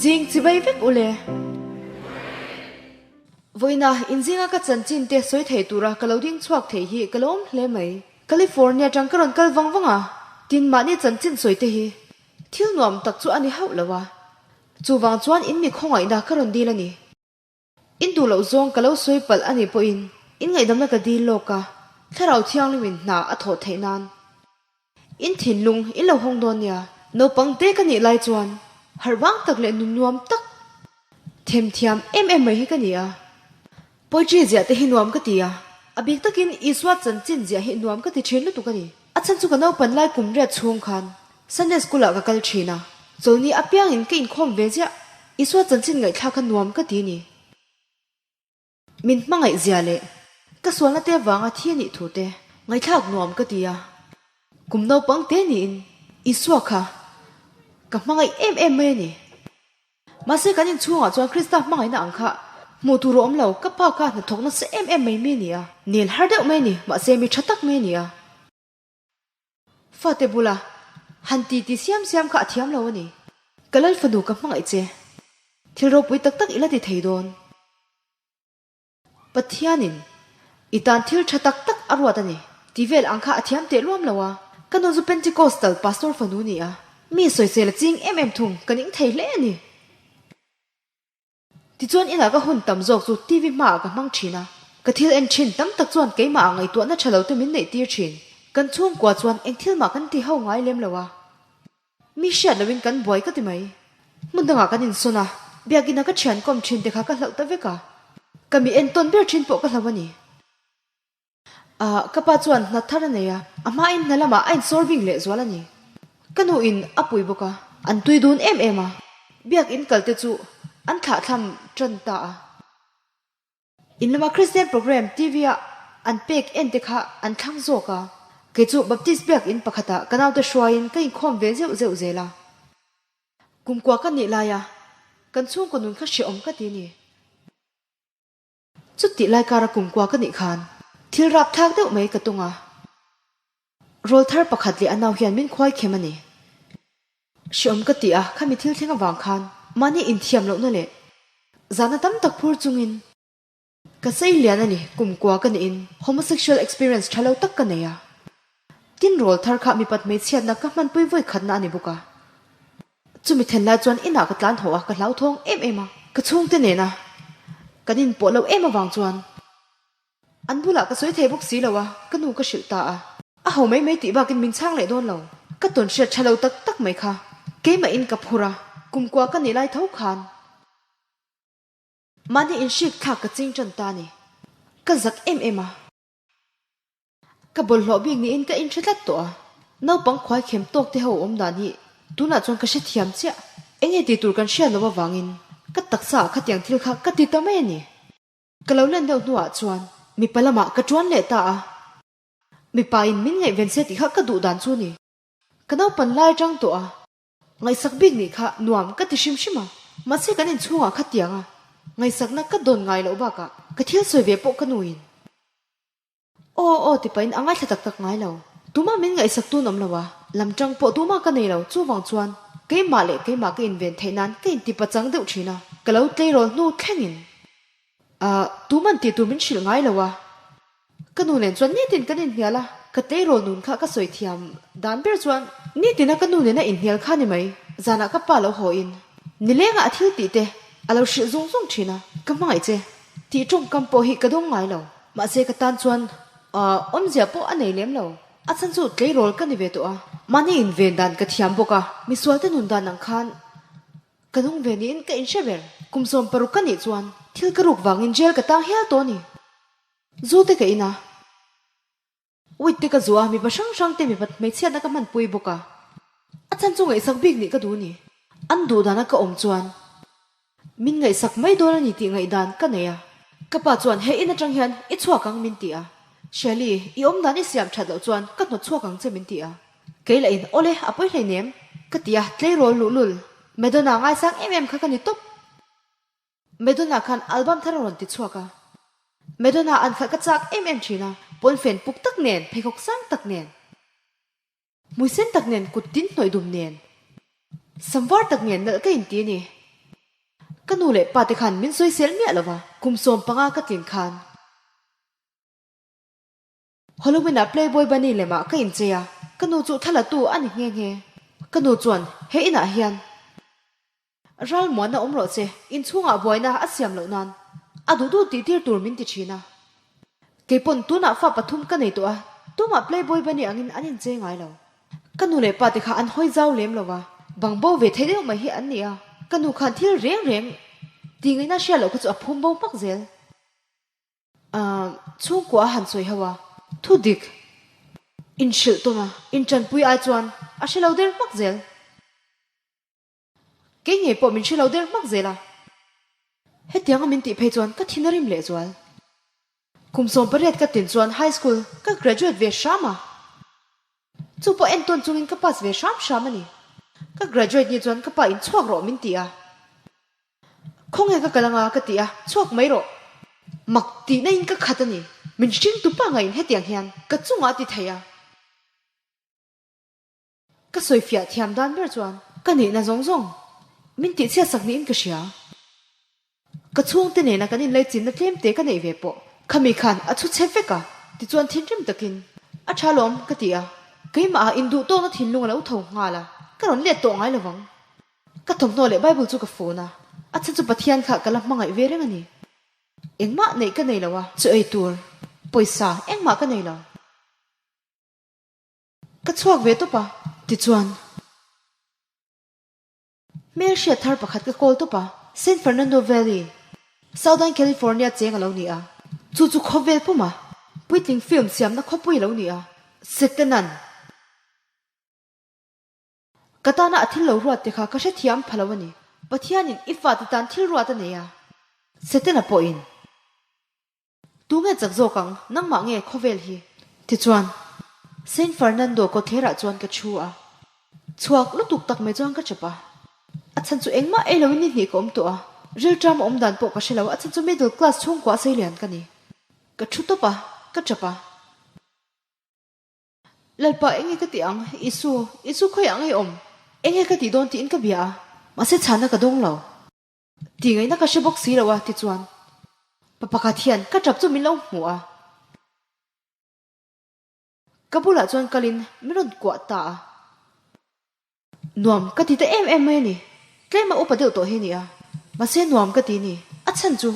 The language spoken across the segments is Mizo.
Zing chibai vek u le. Vawiina inzinga ka chanchin te sawi thei tura ka lo ding chhuak thei hi ka lawm hle mai. California tang ka rawn kal vang vang a, tin mahni chanchin sawi te hi thil nuam tak chu a ni hauh lo a. Chuvang chuan in mi khawngaihna ka rawn dil a ni. In duh loh zawng ka lo sawi palh a nih pawhin in ngaihdamna ka dil lawk a, Thlarau Thianghlimin hna a thawh theih nan in thinlung in lo hawng dawn nia. Naupang te ka nih lai chuan harh vang tak leh nun nuam tak themthiam em em mai hi ka ni a. Poetry ziah te hi nuam ka ti a, a bik takin Isua chanchin ziah hi nuam ka ti thin lutuk a ni. A chhan chu ka naupan lai kum riat chhung khan Sunday School ah ka kal thin a, chawlni apiangin ka inkhawm ve ziah. Isua chanchin ngaihthlak kha nuam ka ti ni. Min hmangaih zia leh ka sualna te avanga thi a nih thu te ngaihthlak nuam ka ti a. Kum naupang te niin Isua kha ka hmangaih em em mai a ni. Mahse kan inchhungah chuan Krista hmangaihna ang kha hmuh tur a awm lo, ka pa kha hnathawk nasa em em mai mi a ni a, nel har deuh mai a ni, mahse mi tha tak mai a ni a. Fate bula han ti ti siam siam kha a thiam lo a ni. Ka lal fanu ka hmangaih che, thil ropui tak tak i la ti thei dawn. Pathianin i tan thil tha tak tak a ruat a ni ti vel ang kha a thiam teh luam lo a. Ka nu chu Pentecostal pastor fanu ni a, mi sawisel a ching em em thung ka ning thei hle a ni. Tichuan inah ka hun tam zawk chu TV hmaah ka hmang thin a, ka thil en thin tam tak chuan keimah ah ngaihtuahna tha lo te min neih tir thin. Kan chhungkua chuan eng thil mah kan ti ho ngai lem lo a, mi hriat loin kan buai ka ti mai. Hmun dangah kan insawn a, biakina ka thian kawm thin te kha ka hlauh ta vek a, ka mi entawn ber thin pawh ka hlauh a ni. Ah, ka pa chuan hna thar a nei a, a hmain hna lamah a insawr bing leh zual a ni. Ka nuin a pui bawk a, an tui dun em em a, biak in kal te chu an thlahthlam tan ta a. In lama Kristian program TV ah an pek en te kha an thlang zawk a, kei chu Baptist biak in pakhatah ka naute hruaiin ka inkhawm ve zeuh zeuh zel a. Kumkua ka nih laia kan chhungkaw nun kha hrehawm ka ti a ni. Chutih lai kara kumkua ka nih khan thil rap thlak deuh mai ka tung a, rawl thar pakhat leh a nau hian min khuai khem a ni. Hreawm ka ti a, khami thil thleng avang khan mahni inthiam lohna leh zahna tam tak phur chungin ka sei lian a ni. Kumkua ka nihin homosexual experience tha lo tak ka nei a, tin rawl thar kha mipat hmeichhiatna ka hmanpui vawi khatna a ni bawk a. Chumi then lai chuan inah ka tlan haw a, ka hlauthawng em em a. Ka chhungte nena kan inpawh loh em avang chuan an bulah ka sawi thei bawk si lo a, ka nu ka hrilh ta a. A ho mai mai tih bakin min chhang leh dawn lo. Ka tawn hriat tha lo tak tak mai kha keimahin ka phur a, kumkua ka nih lai tho khan mahni inhrik thlak ka ching tan ta a ni. Ka zak em em a. Ka bawlhhlawh bik niin ka inhre tlat tawh a, naupang khuai khem tawk te ho awm dan hi tunah chuan ka hrethiam chiah. Enge tih tur kan hriat loh avangin ka taksa ah khatiang thil kha ka ti ta mai a ni. Ka lo len deuh hnuah chuan mipa lamah ka tuan leh ta a, mipa in min ngaihven se tih kha ka duh dan chu a ni. Ka naupan lai atang tawh a, ngaihsak bik nih kha nuam ka ti hrim hrim a, mahse kan inchhungah khatiang a ngaihsakna ka dawn ngai loh bakah ka thil sawi ve pawh ka nuin. Aw aw ti pahin a ngaithla tak tak ngai lo. Tumah min ngaihsak tun awm lo a, lam tang pawh tumah ka nei lo, chuvang chuan keimah leh keimah ka inven theih nan ka inti pachang deuh thin a, ka lo tleirawl hnu thlengin ah tuman tih tur min hrilh ngai lo a, ka nu nen chuan nitin kan inhnial a, ka tleirawl nun kha ka sawi thiam dan ber chuan nitina ka nu nena inhnial kha ni mai, zanah ka pa lo haw in nilengah a thil tih te a lo hrilh zung zung thin a, ka hmangaih che tih tawngkam pawh hi ka dawng ngai lo. Mahse ka tan chuan awmzia pawh a nei lem lo. A chhan chu tleirawl ka ni ve tawh a, mahni inven dan ka thiam bawk a, misualte nun dan ang khan ka nung ve niin ka inhre ber. Kum 16 ka nih chuan thil ka ruk vangin jail ka tang hial tawh a ni. Zu te ka in a. Uit te ka zuah a, mipa hrang hrang te mipa hmeichhiatna ka hmanpui bawk a. A chhan chu ngaihsak bik nih ka duh ni. An duh dana ka awm chuan min ngaihsak mai dawn a ni tih ngaihdan ka nei a. Ka pa chuan he in atang hian i chhuak ang min ti a. Shelly, i awm dan i siam that loh chuan ka hnawt chhuak ang che min ti a. Kei lah in awle a pawi hleinem ka ti a, tleirawl luhlul Madonna ngaisang em em kha ka ni tawp. Madonna khan album thar a rawn ti chhuak a. Madonna an khalh ka chak em em thin a, pawnfen puk tak nen, pheikhawk sang tak nen, hmui sen tak nen, kut tin hnawih dum nen, sam var tak nen nalh ka inti a ni. Ka nu leh pa te khan min sawisel miah lo va, kum 15 ka tlin khan. Halloween ah Playboy Bunny lemah ka inchei a, ka nu chu thla la tu a ni nghe nghe. Ka nu chuan he inah hian ralmuanna awm rawh che, inchhungah buaina a siam loh nan a duh duh tih tir tur min ti thin a. Keipawn tunah fa pathum ka nei tawh a, tumah Playboy Bunny angin an inchei ngai lo. Ka nu leh pa te kha an hawi zau lem lo va, bang bo ve thei deuh mai hi an ni a, ka nu khan thil reng reng tih ngaihna hriat loh kha chu a phum bo hmak zel. Ahh, chhungkua a han sawi ho a, thu dik inhrilh tawn a, intanpui ai chuan a hre lo der hmak zel. Kei ngei pawh min hre lo der hmak zel a, hetianga min tih phei chuan ka thin a rim lehzual. Kum 18 ka tin chuan high school ka graduate ve hram a, chu pawh entawn chungin ka pass ve hram hram a ni. Ka graduate ni chuan ka pa in chhuak rawh min ti a, Khawnge ka kal anga ka ti a, chhuak mai rawh. Mak tihna in ka khat a ni. Min hring tu pa ngaiin hetiang hian ka chungah a ti thei a. Ka sawifiah thiam dan ber chuan ka nihna zawng zawng min tihchhiat sak niin ka hria. Ka chhungte nena kan inlaichinna tlemte ka neih ve pawh khami khan a chhu chhe vek a, tichuan thinrim takin a tha lawm ka ti a. Keimahah induhtawkna thinlung a lo tho nghal a, ka rawn let tawh ngai lovang. Ka thawmhnaw leh Bible chu ka phone a, a chhan chu Pathian kha ka la hmangaih ve reng a ni. Engmah neih ka nei lo a, chu ei tur pawisa engmah ka nei lo. Ka chhuak ve tawp a, tichuan hmelhriat thar pakhat ka kawl tawp a, San Fernando Valley, Southern California cheng a lo ni a, chu chu khawvel puma puitling film siamna khawpui a lo ni a, Setanan. Ka tana a thil lo ruat te kha ka hrethiam pha lo a ni. Pathianin i fate tan thil ruat a nei a. Setana pawhin, Tu nge chak zawk ang, nangmah nge khawvel hi? Tichuan, Saint Fernando kawtthlerah chuan ka thu a. Chhuak lutuk tak mai chuan ka chep a. A chhan chu engmah ei loin ni hnih ka awm tawh a. Rilṭam awm dan pawh ka hre lo, a chhan chu middle class chhungkua seilian ka ni. Ka thu tawp a, ka chep a. Lalpa, enge ka tih ang? Isu, Isu khawiah ngei awm? Enge ka tih dawn tiin ka bia a, mahse chhana ka dawng lo. Tih ngaihna ka hre bawk si lo a, tichuan pa pakhat hian ka tap chu min lo hmu a. Ka bulah chuan kalin min rawn kuah ta a. Nuam ka ti ta em em mai a ni. Tlema upa deuh tawh hi a ni a, mahse nuam ka ti a ni. A chhan chu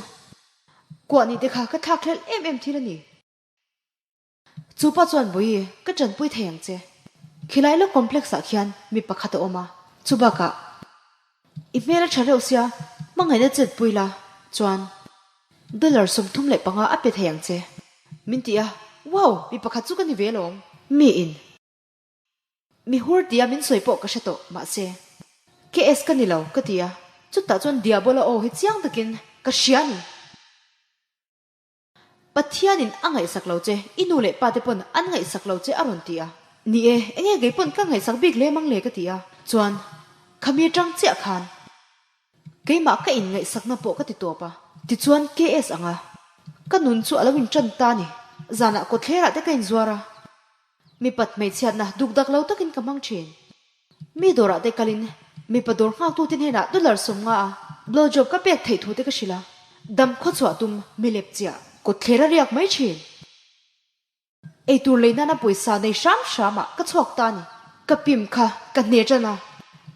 kuah nih te kha ka thlak hlelh em em thil a ni. Chu pa chuan Bawihi, ka tanpui thei ang che. Khilai lawk complex ah khian mi pakhat a awm a, chu bakah i hmel a tha reuh sia, hmangaihna chetpui la chuan dollar 35 a pe thei ang che. Min ti a, wow, mi pakhat chu ka ni ve alawm. Mi in mi hur tia min sawi pawh ka hre tawh, mahse KS ka ni lo ka ti a, chutah chuan Diabola aw hi chiang takin ka hria a ni. Pathianin a ngaihsak lo che, i nu leh pa te pawn an ngaihsak lo che a rawn ti a. Ni e, enge kei pawn ka ngaihsak bik lem ang le ka ti a. Chuan, khami atang chiah khan keimah ka inngaihsakna pawh ka ti tawp a. Tichuan KS anga ka nun chu a lo intan ta ni. Zanah kawtthlerah te ka inzuar a. Mipat hmeichhiatna dukdak lo takin ka hmang thin. Mi dawrah te kalin mipa dawr nghaktute hnenah dollar 50 a blow job ka pek theih thu te ka hrilh a, dam khawchhuah tum milep chiah kawtthler a riak mai thin. Eitur lei nana pawisa nei hram hram ah ka chhuak ta a ni. Ka pim kha ka hne tan a,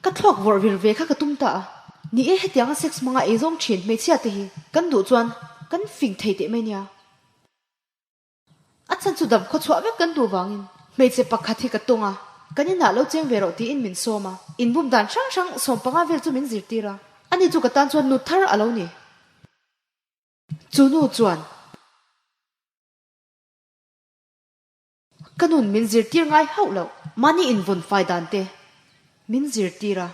ka thluak vawrh vir ve kha ka tum ta a. Ni e hetianga sex hmanga eizawng thin hmeichhia te hi kan duh chuan kan fing thei teh mai nia. A chhan chu dam khawchhuah vek kan duh vangin hmeichhe pakhat hi ka tawng a, kan inah lo cheng ve rawh tiin min sawm a, inbum dan hrang hrang 15 vel chu min zirtir a, ani chu ka tan chuan nu thar a lo ni. Chu nu chuan ka nun min zirtir ngai hauh loh, mahni invawn fai dan te min zirtir a,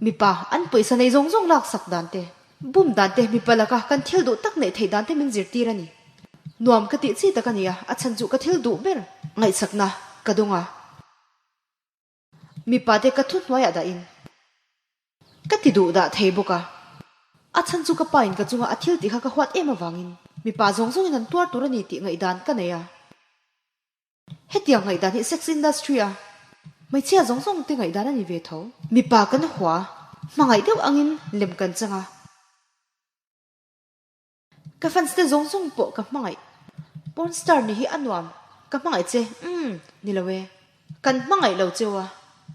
mipa an pawisa nei zawng zawng laksak dan te, Bum dan te mipa laka kan thil duh tak neih theih dan te min zirtir a ni. Nuam ka tih chi tak a ni a, a chhan chu ka thil duh ber ngaihsakna ka dawng a. Mipa te ka thuhnuaiah dahin ka ti duh dah thei bawk a. A chhan chu ka pa in ka chunga a thil tih kha ka huat em avangin mipa zawng zawngin an tuar tur a ni tih ngaihdan ka nei a. Hetiang ngaihdan hi sex industry a hmeichhia zawng zawng te ngaihdan a ni ve tho. Mipa kan hua, hmangaih deuh angin lem kan chang a. Ka fans te zawng zawng pawh ka hmangaih. Porn star nih hi a nuam. Ka hmangaih che. Umm, ni lo e. Kan hmangaih lo cheu a.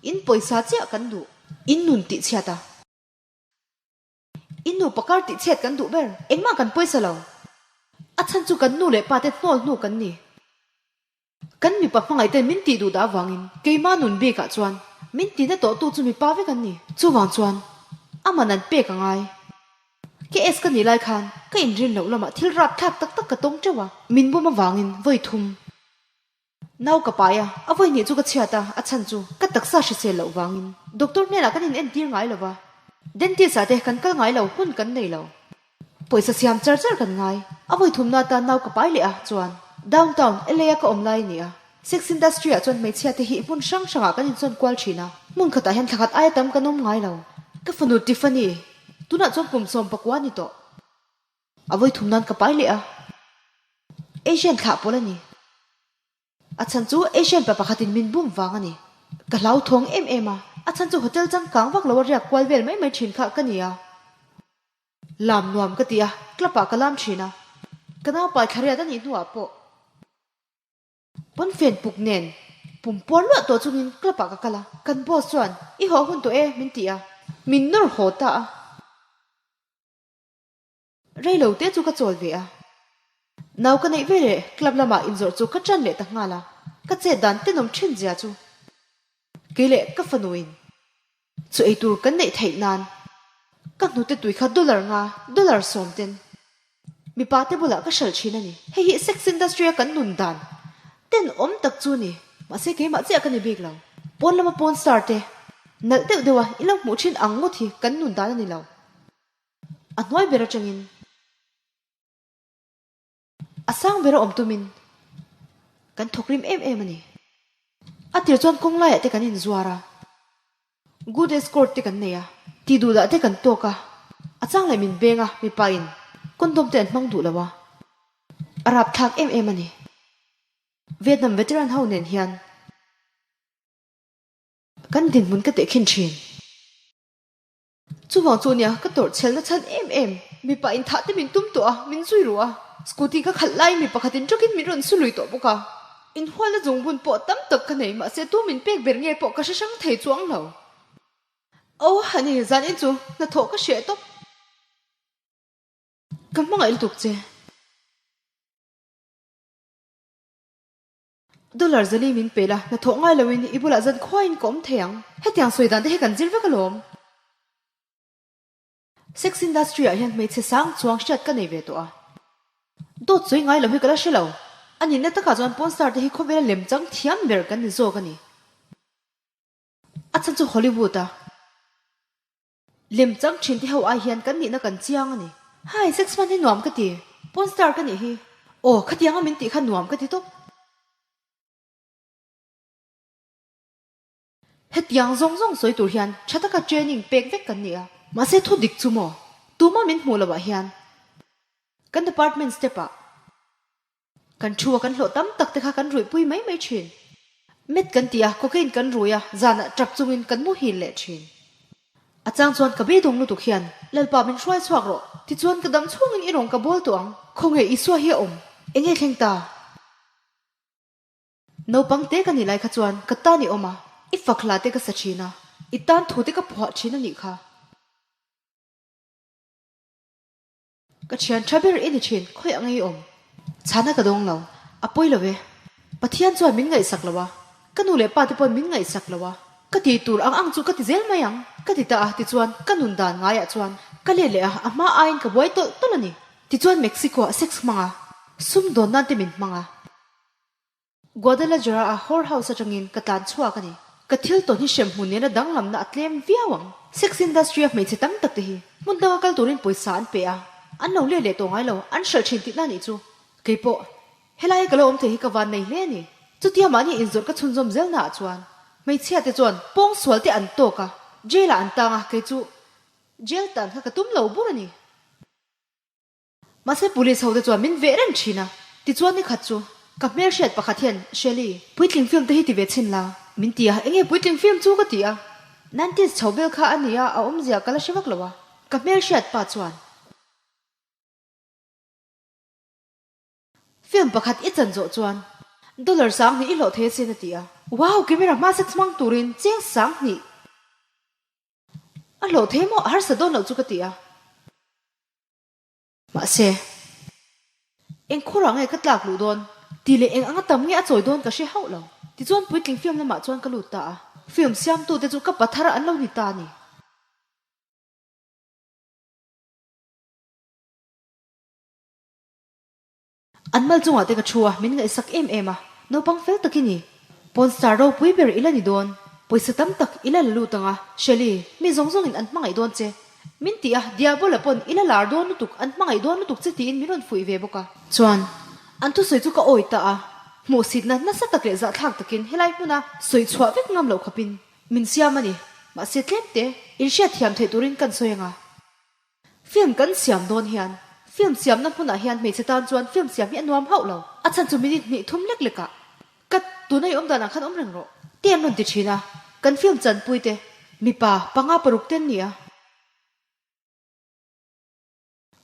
In pawisa chiah kan duh. In nun tih chhiat a. In nupa kar tih chhiat kan duh ber. Engmah kan pawisa lo. A chhan chu kan nu leh pa te hnawl hnu kan ni. Kan mipa hmangaih ten min tih duh dah avangin keima nun bikah chuan min tina tawhtu chu mipa vek an ni. Chuvang chuan a man an pek a ngai. KS ka nih lai khan ka inrin loh lamah thil rapthlak tak tak ka tawng teuh a, min bum avangin vawi thum nau ka pai a, a vawi hnih chu ka chhiat a, a chhan chu ka taksa hrisel loh vangin doctor hnenah kan in entir ngai lo va, dentist ah te kan kal ngai lo hun kan nei lo. Pawisa siam char char kan ngai. A vawi thumna atan nau ka pai leh a, chuan downtown LA a ka awm lai a ni a. Sex industry ah chuan hmeichhia te hi hmun hrang hrangah kan insawn kual thin a, hmun khatah hian thlakhat aia tam kan awm ngai lo. Ka fanu Tiffany, tunah chuan kum 19 a ni tawh. A vawi thum nan ka pai leh a, Asian thlah pawl a ni. A chhan chu Asian pa pakhatin min bum vang a ni. Ka hlauthawng em em a, a chhan chu hotel changkang vak lo a riak kual vel mai mai thin kha ka ni a. Lam nuam ka ti a, club ah ka lam thin a. Ka naupai thlariat a nih hnuah pawh pawnfen puk nen pum puar luah tawh chungin club ah ka kal a. Kan boss chuan i haw hun tawh e min ti a, min nawr haw ta a. Rei lo te chu ka chawl ve a. Nau ka neih ve leh club lamah inzawrh chu ka ṭan leh ta nghal a, ka chet dan tenawm ṭhin zia chu kei leh ka fanuin Chu ei tur kan neih theih nan ka hnute tui kha dollar nga, dollar 10 ten mipa te bulah ka hralh thin a ni. Hei hi sex industry a kan nun dan ten awm tak chu ni. Mahse keimah chiah ka ni bik lo. Pawn lama pawn star te nalh deuh deuh a i lo hmuh thin ang ngawt hi kan nun dan a ni lo. A hnuai ber atangin. A sang ber a awm tumin kan thawk rim em em a ni. A tir chuan kawng laiah te kan inzuar a, good escort te kan nei a, tih duh dah te kan tawk a, a chang leh min beng a, mipa in condom te an hmang duh lo a, a rapthlak em em a ni. Vietnam veteran ho nen hian kan dinhmun ka tehkhin thin. Chuvang chu nia ka tawrh chhelna chhan em em. Mipa in thah te min tum tawh a, min zui ruh a. Scooty ka khalh laiin mi pakhatin truck in min rawn su lui tawh bawk a. Inhualna zungbun pawh tam tak ka nei mahse tu min pek ber nge pawh ka hre hrang thei chuang lo. Aw honey, zan in chu hnathawh ka hreh tawp. Ka hmangaih lutuk che. Dollar zali min pe la, hnathawh ngai loin i bulah zan khuaiin ka awm thei ang. Hetiang sawi dan te hi kan zir vek alawm. Sex industry ah hian hmeichhe sang chuang hriat ka nei ve tawh a. Dawt sawi ngai lo hi ka la hre lo. A nihna takah chuan porn star te hi khawvela lem chang thiam ber kan ni zawk a ni. A chhan chu Hollywood a lem chang thin te ho ai hian kan nihna kan chiang a ni. Hi, sex hman hi nuam ka ti. Porn star ka nih hi. Aw, khatianga min tih kha nuam ka ti tawp. Hetiang zawng zawng sawi tur hian tha taka training pek vek kan ni a. Mahse thu dik chu maw? Tuma min hmuh loh ah hian kan department step ah kan thu a kan hlawh tam tak te kha kan ruihpui mai mai thin. Met kan ti a, cocaine kan rui a, zanah tap chungin kan muhil leh thin. A chang chuan ka beidawng lutuk hian, Lalpa min hruai chhuak rawh, tichuan ka dam chhungin i rawn ka bawl tawh ang, khawnge Isua hi a awm, enge thleng ta? Naupang te ka nih lai kha chuan ka tan i awm a, i fak hla te ka sa thin a, i tan thu te ka phuah thin a nih kha. Ka thian tha ber i ni thin, khawi ang i awm? Chhana ka dawng lo, a pawi lo e. Pathian chuan min ngaihsak lo a, ka nu leh pa te pawn min ngaihsak lo a, ka ti tur ang ang chu ka ti zel mai ang, ka ti ta a, tichuan ka nun dan ngaiah chuan ka let leh a, a hma aiin ka buai tawlh tawlh a ni. Tichuan Mexico ah sex hmang a, sumdawn nan te min hmang a. Guadalajara a whore house atangin ka tlan chhuak a ni. Ka thil tawn hi hremhmun nena danglamna a tlem viau ang. Sex industry a hmeichhe tam tak te hi hmun danga kal turin pawisa an pe a, an lo let leh tawh ngai lo, an hralh thin tihna nih chu. Kei pawh helaia ka lo awm thei hi ka van nei hle a ni. Chutia mahni inzawrh ka chhunzawm zelna ah chuan hmeichhia te chuan pawngsual te an tawk a, jail ah an tang a, kei chu jail tan kha ka tum lo bur a ni. Mahse police ho te chuan min veh reng thin a, tichuan ni khat chu ka hmelhriat pakhat hian Shelly, puitling film te hi ti ve chhin la, min ti a, enge puitling film chu ka ti a, nineties chho vel kha a ni a, a awmzia ka la hre vak lo a, ka hmelhriat pa chuan. Film pakhat i chan zawh chuan dollar 2000 i hlawh thei asin a ti a. Wow! Camera hma sex hmang turin cheng 2000 a hlawh thei maw? A harsa dawn loh chu ka ti a. Mahse, eng khurah nge ka tlak luh dawn tih leh eng anga tam nge a chawi dawn ka hre hauh lo. Tichuan puitling film lamah chuan ka lut ta a, film siamtute chu ka pathar an lo ni ta a ni. An mal chungah te ka thu a, min ngaihsak em em a, naupang fel tak i ni. Pawn star ropui ber i la ni dawn, pawisa tam tak i la la lut ang a, Shelly, mi zawng zawngin an hmangaih dawn che. Min ti a, Diabola pawn i la lar dawn lutuk, an hmangaih dawn lutuk che tiin min rawn fuih ve bawk a. Chuan, an thusawi chu ka awi ta a, hmuhsitna nasa tak leh zahthlak takin helai hmuna sawi chhuah vek ngam loh khawpin min siam a ni, mahse tlemte inhriatthiam theih turin kan sawi ang a. Film kan siam dawn hian film siamna hmunah hian hmeichhe tan chuan film siam hi a nuam hauh lo. A chhan chu minute hnih thum lek lekah ka tuna i awm danah khan awm reng rawh te an rawn ti thin a, kan film chanpui te mipa panga paruk te an ni a.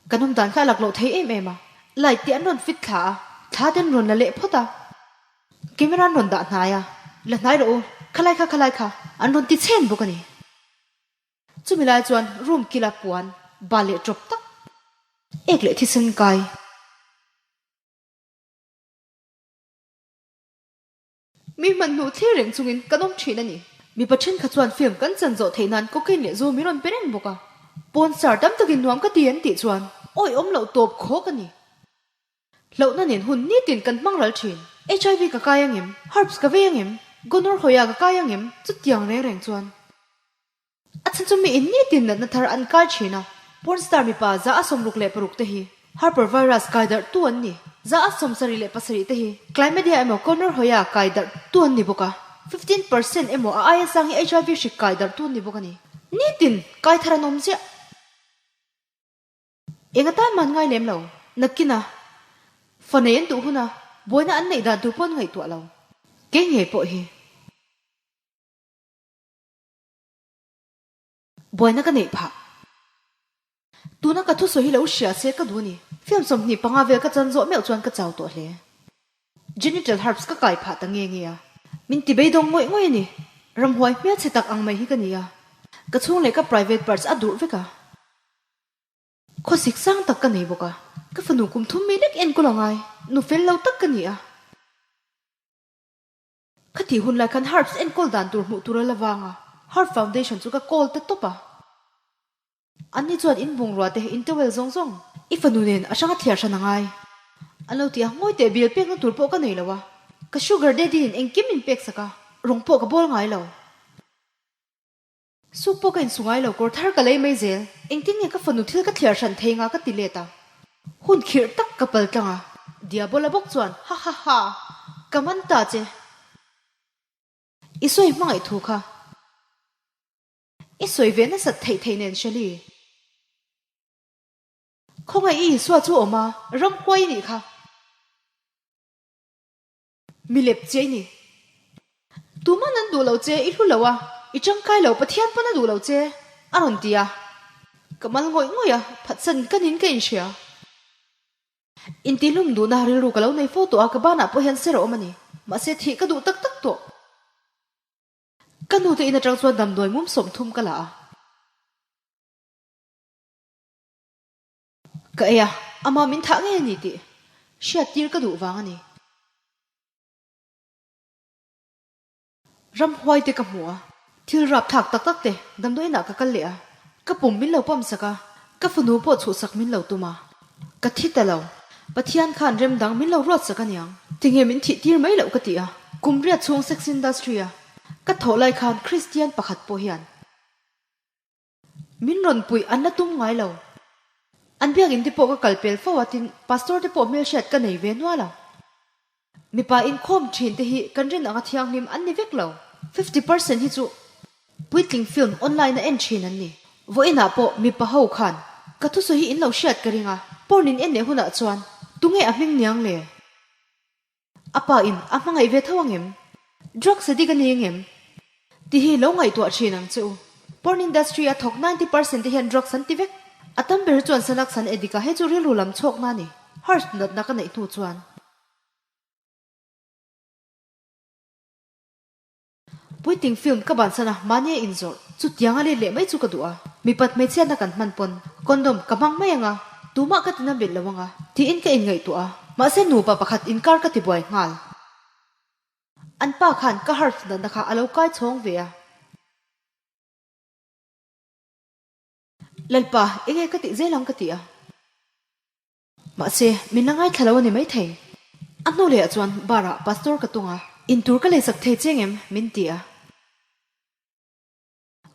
Kan awm dan kha a lak loh thei em em a, light te an rawn fit thla a, thla te an rawn la leh phawt a, camera an rawn dah hnai a, la hnai rawh u, khalai kha khalai kha an rawn ti chhen bawk a ni. Chumi lai chuan room kila puan bal leh tawp tak ek leh thisen kai. Mi hman hnuh thlir reng chungin kan awm thin a ni. Mipa thenkhat chuan film kan chan zawh theih nan cocaine leh zu min rawn pe reng bawk a. Pawn star tam takin nuam ka ti an tih chuan awi awm loh tawp khawk a ni. Hlauhna nen hun nitin kan hmang ral thin. HIV ka kai angem? Herpes ka vei angem? Gonorrhoea ka kai angem? Chutiang reng reng chuan. A chhan chu mi in nitin natna thar an kai thin a, porn star mipa 66 te hi Harper virus kai darh tu an ni. 77 te hi Chlamydia emaw Gonorrhoea kai darh tu an ni bawk a, 15% emaw a aia sang hi HIV hrik kai darh tu an ni bawk a ni. Nitin kai thar an awm ziah. Eng atan man ngai lem lo. Nakin a, fa nei an duh hun a, buaina an neih dan tur pawh an ngaihtuah lo. Kei ngei pawh hi. Buaina ka neih phah. Tuna ka thusawi hi lo hria se ka duh a ni. Film 25 vel ka chan zawh meuh chuan ka chau tawh hle. Genital herpes ka kai phah ta nge nge a. Min ti beidawng ngawih ngawih a ni. Ramhuai hmelchhe tak ang mai hi ka ni a. Ka chhung leh ka private parts a durh vek a. Khawsik sang tak ka nei bawk a. Ka fanu kum thum mi lek enkawl a ngai. Nu fel lo tak ka ni a. Khatih hun lai khan Harps enkawl dan tur hmuh tur a la vang a, Harp Foundation chu ka call ta tawp a. Anni chuan in bungrua te, in towel zawng zawng i fanu nen a hranga thliar hran a ngai. An lo ti a, ngawi teh bill pekna tur pawh ka nei lo a, ka sugar daddy in engkim min pek sak a, rawng pawh ka bawl ngai lo. Suk pawh ka insu ngai lo, kawr thar ka lei mai zel. Engtin nge ka fanu thil ka thliar hran thei nga ka ti let a. Hun khirh tak ka pal tlang a. Diabola bawk chuan, Ha ha ha! Ka man ta che. I sawi hmangaih thu kha. I sawi ve nasat theih theih nen Shelly. Khawngaih i Isua chu awm a, ramhuai i nih kha. Mi lep che i ni. Tuman an duh lo che, i hlu lo a, i tangkai lo, Pathian pawn a duh lo che, a rawn ti a. Ka mal ngawih ngawih a, phatsan ka nin ka inhria. Intihlum duhna rilru ka lo nei fo tawh a, ka banah pawh hian ser a awm a ni. Mahse thih ka duh tak tak tawh. Ka nute in atang chuan damdawi mum 30 ka la a. Ka ei a, amah min thah ngei a ni tih hriat tir ka duh vang a ni. Ramhuai te ka hmu a, thil rap thlak tak tak te damdawiinah ka kal leh a, ka pum min lo pump sak a, ka fanu pawh chhuhsak min lo tum a, ka thi ta lo. Pathian khan rem dang min lo ruat sak a niang. Tinge min thih tir mai loh ka ti a, kum riat chhung sex industry a ka thawh lai khan Kristian pakhat pawh hian Min rawn puih an la tum ngai lo. An biakinn te pawh ka kal pel fo a tin pastor te pawh hmelhriat ka nei ve nual a. Mipa inkhawm thin te hi kan rin anga thianghlim an ni vek lo. 50% hi chu puitling film online a en thin an ni. Vawiinah pawh mipa ho khan ka thusawi hi in lo hriat ka ring a, porn in en leh hunah chuan tunge a hming niang le? A pa in a hmangaih ve tho angem? Drugs addict a ni angem? Ti hi lo ngaihtuah thin ang che u. Porn industry a thawk 90% te hian drugs an ti vek. A tam ber chuan Xanax an addict a, hei chu rilru lam chhawkna a ni. Heart natna ka neih hnu chuan. Puitling film ka bansan a, mahni a inzawrh. Chutiang a let leh mai chu ka duh a. Mipat hmeichhiatna kan hman pawn condom ka hmang mai ang a, tumah ka tina belh lo ang a, tiin ka inngaihtuah a. Mahse nupa pakhat inkar ka tibuai nghal. An pa khan ka heart natna kha a lo kai chhawng ve a. Lalpa, enge ka tih zel ang ka ti a. Mahse, min la ngaithla lo a ni maithei. A hnu lehah chuan bar ah pastor ka tung a, intur ka leisak thei cheng em? min ti a.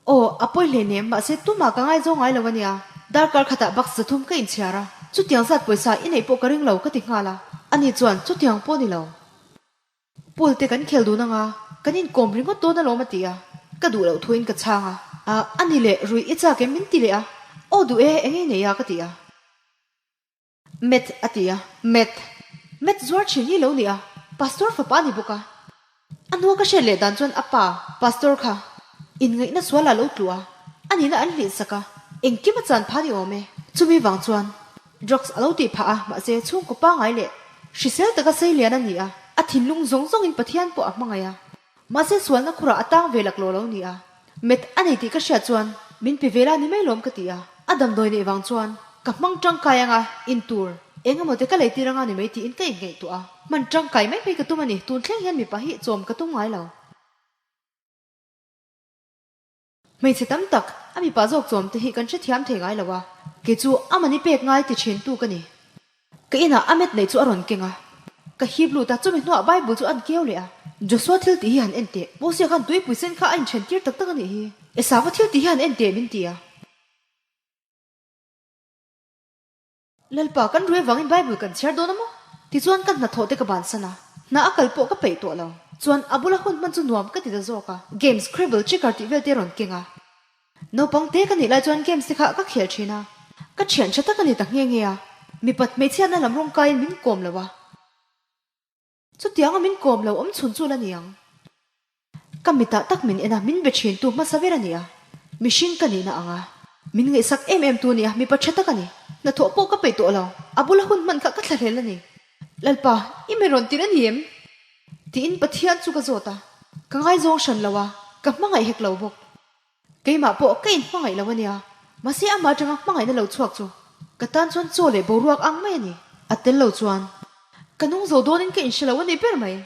Aw, a pawi hleinem, mahse tumah ka ngaizawng ngai lo a nia. Darkar khatah box zathum ka inchhiar a, chutiang zat pawisa i neih pawh ka ring lo ka ti nghal a. Ani chuan chutiang pawh ni lo. Pool te kan khel dun anga, kan inkawm ringawt dawn alawm a ti a, ka duh loh thuin ka chhang a. A, a ni leh, rui i chak em min ti leh a, aw duh e, eng ei nei a ka ti a. Met a ti a, Met. Met zuar thin hi lo ni a, Pastor fapa a ni bawk a. A hnua ka hriat leh dan chuan a pa, Pastor kha, inngaihna sual ah lo tlu a, a nihna an hlih sak a, engkim a chan pha ni awm e. Chumi vang chuan Drugs a lo tih phah a, mahse chhungkaw pangai leh hrisel taka sei lian a ni a, a thinlung zawng zawngin Pathian pawh a hmangaih a. Mahse sualna khurah a tang ve laklawh lo ni a, met a nei tih ka hriat chuan min pe ve la ni mai lawm ka ti a, a damdawi neih vang chuan ka hmang tangkai anga in tur eng emaw te ka lei tir anga ni mai tiin ka inngaihtuah a, hman tangkai mai mai ka tum a ni, tun thleng hian mipa hi chawm ka tum ngai lo. Hmeichhe tam tak, a mipa zawk chawm te hi kan hrethiam thei ngai lo a, kei chu a mani pek ngai ti thin tu ka ni. Ka inah a met neih chu a rawn keng a, ka hip lut a, chumi hnuah Bible chu an keu leh a. Joshua thil tih hi han en teh, Mosia khan tuipui sen kha a inthen tir tak tak a nih hi. Esava thil tih hi han en teh min ti a. Lalpa, kan ruai vangin Bible kan chhiar dawn a maw? Tichuan ka hnathawh te ka bansan a, hna a kal pawh ka peih tawh lo. Chuan a bula hun hman chu nuam ka ti ta zawk a. Games, Scrabble, Checker tih vel te a rawn keng a. Naupang te ka nih lai chuan games te kha ka khel thin a. Ka thian tha tak a ni ta nghe nghe a. Mipat hmeichhiatna lam rawng kaiin min kawm lo a. Chutianga min kawm lo awm chhun chu la ni ang. Ka mitah tak min en a, min be thin tu hmasa ber a ni a. Mihring ka nihna ang a. Min ngaihsak em em tu a ni a, mipa tha tak a ni. Hnathawh pawh ka peih tawh lo. A bula hun hman kha ka thlahlel a ni. Lalpa, i mi rawn tir a ni em? Tiin Pathian chu ka zawt a. Ka ngaizawng hran lo a, ka hmangaih hek lo bawk. Keimah pawh ka inhmangaih lo a nia, mahse amah atanga hmangaihna lo chhuak chu ka tan chuan chaw leh boruak ang mai a ni. A tel lo chuan ka nung zo dawnin ka inhre lo a ni ber mai.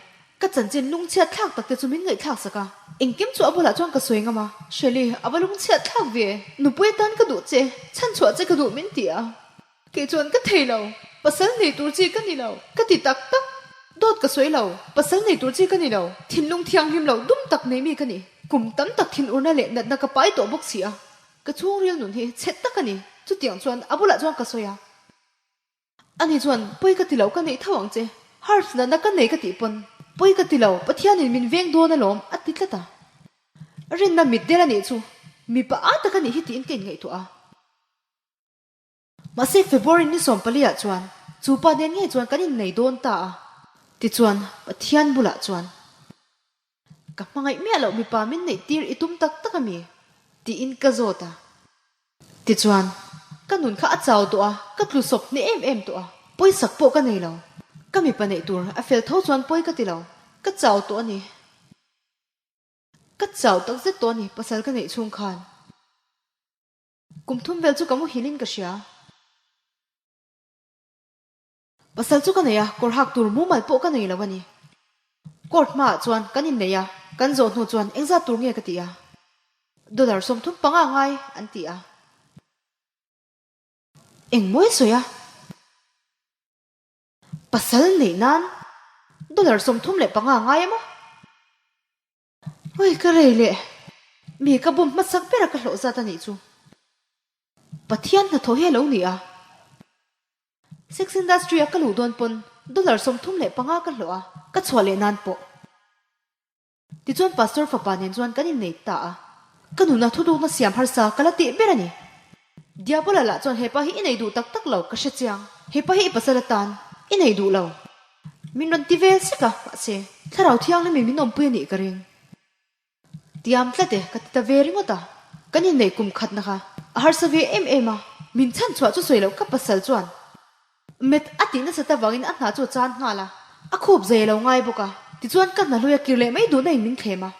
Ka chanchin lungchhiat thlak tak te chu min ngaihthlak sak a, engkim chu a bulah chuan ka sawi ngam a. Shelly, a va lungchhiat thlak ve, nupui atan ka duh che, chhanchhuah che ka duh min ti a. Kei chuan ka thei lo, pasal nei tur chi ka ni lo, ka ti tak tak. Dawt ka sawi lo, pasal nei tur chi ka ni lo, thinlung thianghlim lo dum tak nei mi ka ni. Kum tam tak thinurna leh natna ka pai tawh bawk si a, ka chhungril nun hi chhet tak a ni. Chutiang chuan a bulah chuan ka sawi a. Ani chuan, Pawi ka ti lo, ka neih tho ang che. Herbs natna ka nei ka tih pawn, pawi ka ti lo, Pathianin min veng dawn alawm, a ti tlat a. Rinna mitdel a nih chu, mipa a tak a nih hi tiin ka inngaihtuah a. Mahse February ni 14 ah chuan chu pa nen ngei chuan kan innei dawn ta a. Tichuan Pathian bulah chuan, Ka hmangaih miah loh mipa min neih tir i tum tak tak a mi? tiin ka zawt a. Tichuan, ka nun kha a chau tawh a, ka tlu sawp hneh em em tawh a, pawisak pawh ka nei lo. Ka mipa neih tur a fel tho chuan pawi ka ti lo, ka chau tawh a ni. Ka chau tak zet tawh a ni pasal ka neih chhung khan. Kum thum vel chu ka muhil in ka hria. Pasal chu ka nei a, kawr hak tur mumal pawh ka nei lo a ni. Court hmaah chuan kan innei a, kan zawh hnu chuan engzat tur nge ka ti a. Dollar 35 ngai an ti a. Engmaw i sawi a? Pasal neih nan dollar 35 ngai emaw? Ui ka rei leh mi ka bum hmasak ber a ka hlawh zat a nih chu. Pathian hnathawh hi a lo ni a. Sex industry a ka luh dawn pawn dollar 35 ka hlawh a, ka chhuah leh nan pawh. Tichuan pastor fapa nen chuan kan innei ta a. Ka nuna thudukna siam harsa ka la tih ber a ni. Diabola lah chuan hepa hi i nei duh tak tak lo ka hre chiang. Hepa hi i pasal atan i nei duh lo. Min rawn ti vel sek a, mahse, Thlarau Thianghlimin min awmpui a nih ka ring. Tiam tlat e, ka ti ta ve ringawt a. Kan inneih kum khatna kha a harsa ve em em a, min chhan chhuah chu sawi loh ka pasal chuan met a tih nasat avangin a hna chu a chan nghal a, a khup zai a lo ngai bawk a, tichuan ka hna hlui a kir leh mai duhna in min thlem a.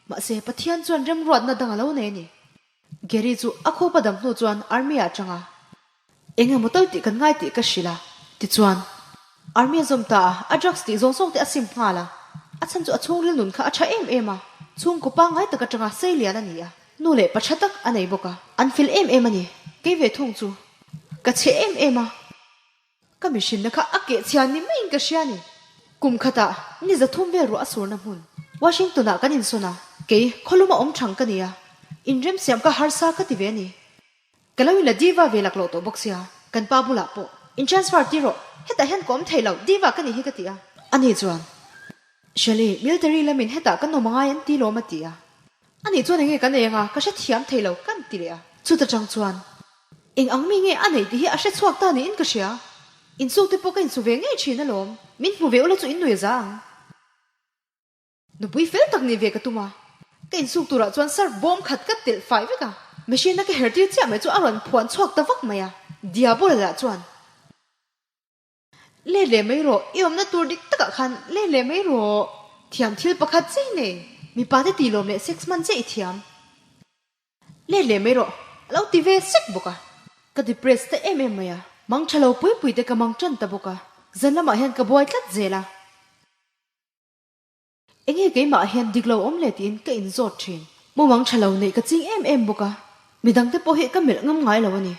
Mahse, Pathian chuan remruatna dang a lo nei a ni. Gary chu a khupa dam hnu chuan Army ah atanga eng emaw tal tih kan ngai tih ka hrilh a, tichuan Army a zawm ta a, a drugs tih zawng zawng te a sim nghal a, a chhan chu a chhungril nun kha a tha em em a, chhungkaw pangngai tak atanga sei lian a ni a, nu leh pa tha tak a nei bawk a, an fel em em a ni, kei ve thung chu ka chhe em em a. Ka mihrinna kha a keh chhian ni maiin ka hria ni. Kum khatah ni 300 vel ruah a surna hmun Washington-ah kan insawn a, kei khawluma awm thang ka ni a, inremsiam ka harsa ka ti ve a ni. Ka lo inla diva ve laklawh tawh bawk sia, kan pa bulah pawh in transfer tir rawh, hetah hian ka awm thei lo, diva ka nih hi ka ti a. Ani chuan, Shelley, military lamin hetah kan awm angai an ti lawm a ti a. Ani chuan enge kan ei anga ka hrethiam thei lo kan ti leh a. Chuta chang chuan Eng ang mi nge a neih tih hi a hre chhuak ta niin ka hria. Insuk te pawh ka insu ve ngei thin alawm. Min hmu ve ula chu in nui a za ang. Nupui fel tak nih ve ka tum a. Ka insuk turah chuan surf bawm khat ka telh fai vek a. Machine a ka her tir chiah mai chu a rawn phuan chhuak ta vak mai a. Diabola lah chuan. Let leh mai rawh, i awmna tur dik takah khan let leh mai rawh. Thiam thil pakhat chiah i nei. Mipa te tih lawm leh sex hman chiah i thiam. Let leh mai rawh, a lo ti ve sek bawk a. Ka depress ta em em mai a, mang tha lo pui pui te ka mang tan ta bawk a, zan lamah hian ka buai tlat zel a. Enge keimah hian dik lo awm le tiin ka inzawt thin. Mumang tha lo neih ka ching em em bawk a, midang te pawh hi ka melh ngam ngai lo a ni.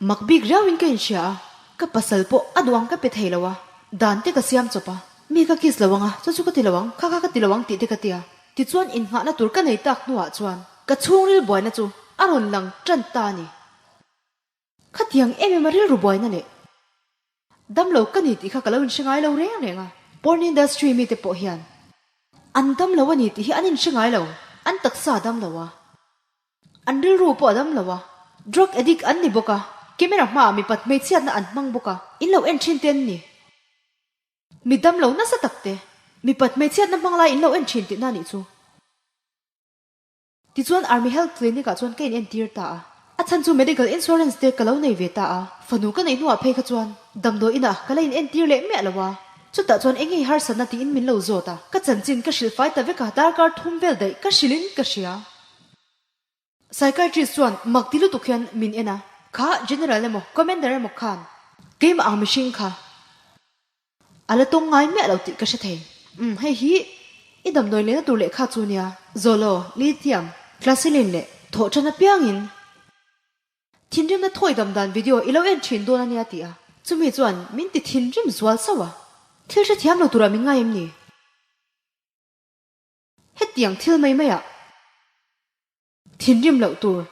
Mak bik riauin ka inhria a, ka pasal pawh a duh ang ka pe thei lo a, dan te ka siam chawp a, mi ka kiss lo ang a, chu chu ka ti lo ang, kha kha ka ti lo ang tih te ka ti a. Tichuan innghahna tur ka nei tak hnuah chuan ka chhungril buaina chu a rawn lang tan ta a ni. Khatiang em em a rilru buaina leh damlo ka ni tih kha ka lo inhre ngai lo reng reng a. Porn industry mite pawh hian an damlo a ni tih hi an inhre ngai lo, an taksa a damlo a, an rilru pawh a damlo a, drug addict an ni bawk a, camera hmaah mipat hmeichhiatna an hmang bawk a, in lo en thin te an ni. Mi damlo nasa tak te, mipat hmeichhiatna hmang lai in lo en thin tihna nih chu. Tichuan Army Health Clinic ah chuan ka in entir ta a. A chhan chu medical insurance te ka lo nei ve ta a, fanu ka neih hnuah phei kha chuan damdawi inah ka la in entir leh miah lo a. Chutah chuan eng ngei harsatna tiin min lo zawt a, ka chanchin ka hrilh fai ta vek a, darkar thum vel daih ka hrilhin ka hria. Psychiatrist chuan mak ti lutuk hian min en a, Kha General emaw Commander emaw khan keimah ang mihring kha A la tawng ngai miah lo tih ka hre thei. Umm, hei hi i damdawi lehna tur lehkha chu nia. Zolo, Lithium, Clasilin leh thawh ṭhan apiangin thinrimna thawi dam dan video i lo en ṭhin dawn a nia ti a. Chumi chuan min ti thinrim zual sauh a. Thil hrethiam lo turah min ngai em ni? Hetiang thil mai maiah thinrim loh tur.